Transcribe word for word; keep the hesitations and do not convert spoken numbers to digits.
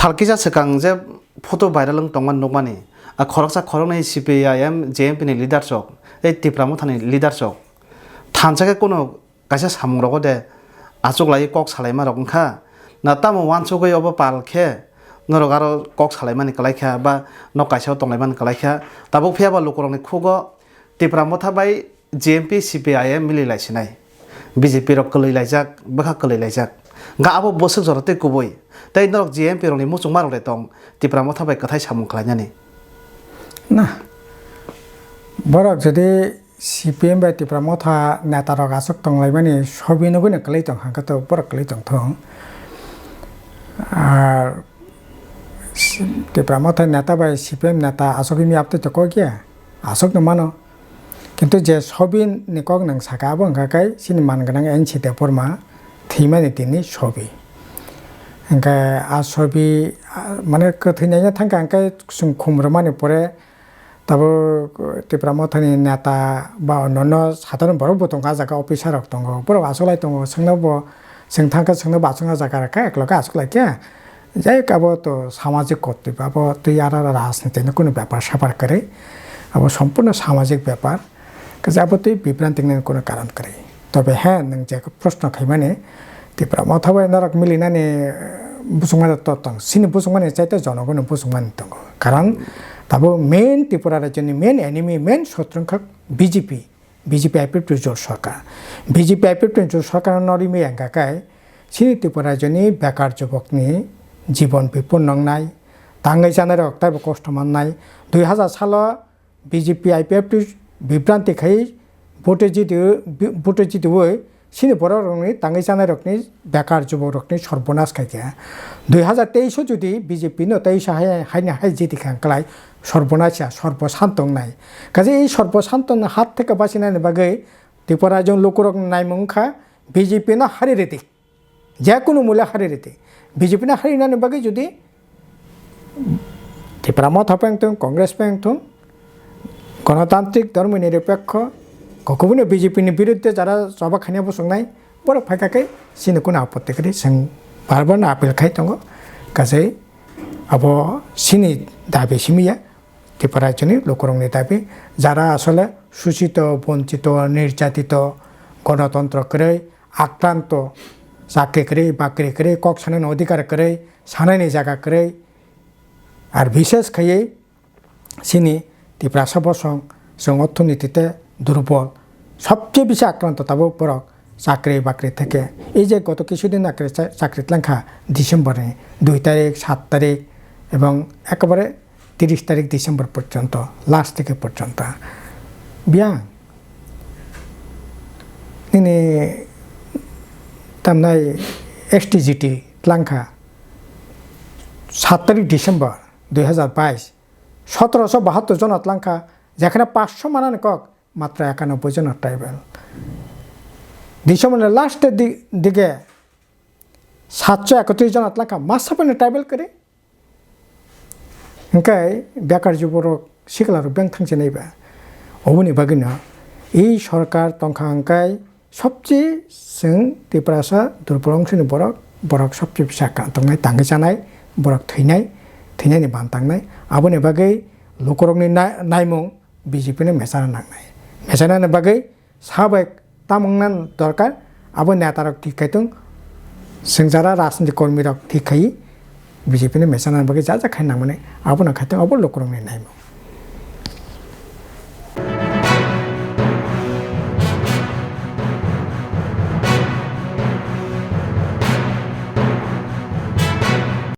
Sal kisa swkang je photo viral wng tongmani nukmani, a khoroksa khoroknwi C P I M, J M P ni leaders rok, tei Tipra Motha ni leaders rok thansa khe kunu kaisa samung rogo de achuk lai kok salaima rok wngkha. Na tamo uansugwi obo pal khe norok aro kok salaimani kwlai kha ba nok kaisa o tonglaimani kwlai kha. Tabuk phiya ba lukurokni khugo Tipra Motha bai G M P C P I M mili lai sinai. B J P rok kwlwi laijak, bwkha kwlwi laijak. Ga abo bwswk jora tei kubui. Tei norok G M P rokni muchungma rok de tong Tipra Motha bai kwthai samung khlainani. Na, borok jodi C P M bai Tipra Motha neta rok aswk tonglaimani sobi nugui no kwlwi tong kha, hwnkhe to borok kwlwi tong thung. Ar Tipra Motha neta bai C P M neta aswk wngya abtwi to kok ya? Aswk no mano. Kintu je sobi ni kok nang saka, abo wngkha khe chini man gwnang N C Debbarma thwimani tini sobi. Hwnkhe a sobi, a, mane kwthwi naina thangkha, hwnkhe chwng khum rwmani pore tabuk Tipra Mothani neta ba onno sadharon borok bo tongo, a jaga officer rok tongo, borok achuklai tongo, chwngno bo chwng thangkhe chwngno bo achukna jaga rwkha, ekloge achuklaikha. Jai abo to samajik kotoi ba, abo twi aro rajniti ni kunu bepar separ kwrwi, abo sompurno samajik bepar. Kaisa abo twi bibranti wngnani kunu karon kwrwi. Tobe he nwng je proshno khaimani, Tipra Motha bai norok milinani, eh, busungma to tong, chini busungmani chaito jonogoni busungmani tongo. Karon tabuk main Tripura rajyoni main enemy, main sotru wngkha B J P. B J P I P F T jot sarkar. B J P I P F T jot sarkar no rimwi wngkha khe, chini Tripura rajyoni bekar jubokni jibon bipon nongnai, tangwi chanai rok taibo kosto mannai. Dui hazar salo B J P I P F T bibranti khai vote jidi, vote jidiwi chini borok rokni tangwi chanai rokni bekar jubok rokni sorbonas khaikha. Dui hazar teis o jodi B J P no teis o hai, haini hai jidi kha wngklai, sorbonas ya, sorbo santo wngnai. Kaje ei sorbo santo no hat theke bachinani bagwi Tripura rajyoni lukurok naimung wngkha B J P no hari ridi. Je kunu mule hari ridi. B J P no harinani bagwi jodi Tipra Motha peng thung, Congress peng thung, Ganatantrik, Dharma Niripekho, kokubuni B J P ni biruddhe jara choba khania bosongnai, borok phaikha khe chini kunu apotti kwrwi, chwng bar bar no appeal khai tongo, kaje abo chini dabi simi ya, Tripura rajyoni lukurokni dabi, jara asole suchito, bonchito, nirjatito, gonotontro kwrwi, akranto, chakri kwrwi, bakri kwrwi, kok sanani odhikar kwrwi, sanani jaga kwrwi, ar bishesh khaiwi chini Tiprasa bosong, chwng orthoniti te durbol, sobche bisi akranto tabuk borok chakri bakri theke. Ei je goto kisudin akre cha-, chakri tlangkha December ni dui tarik, sat tarik ebong ekebare tiris tarik December porjonto, last theke porjonto. Biyang nini tamnai S T G T tlangkha sat tarik December dui hazar bais, sotoroso bahattor jona tlangkha, jekhane paanch sho manani kok matro ekanobboi jona tribal. December ni last di-, dige satso ekotris jona tlangkha, masa phano tribal kwrwi. Hwnkhe bekar juborok sikla rok beng thangsinai ba. Oboni bagwino ei sorkar tongkha hwnkhe sobchi chwng Tiprasa durbol ongsoni borok, borok sobchi bwsa ka-, tongnai, tangwi chanai, borok thwinai, thwinani ban tangnai. Aboni bagwi lukurokni na-, naimung B J P no mechana nangnai. Mechanani bagwi sabai tamungna dorkar, abo netarok thik khai tong, swngjara rajniti kormirok thik khai B J P no mechanani bagwi ja ja khai nangmani, abono khai tong, abo lukurokni naimung.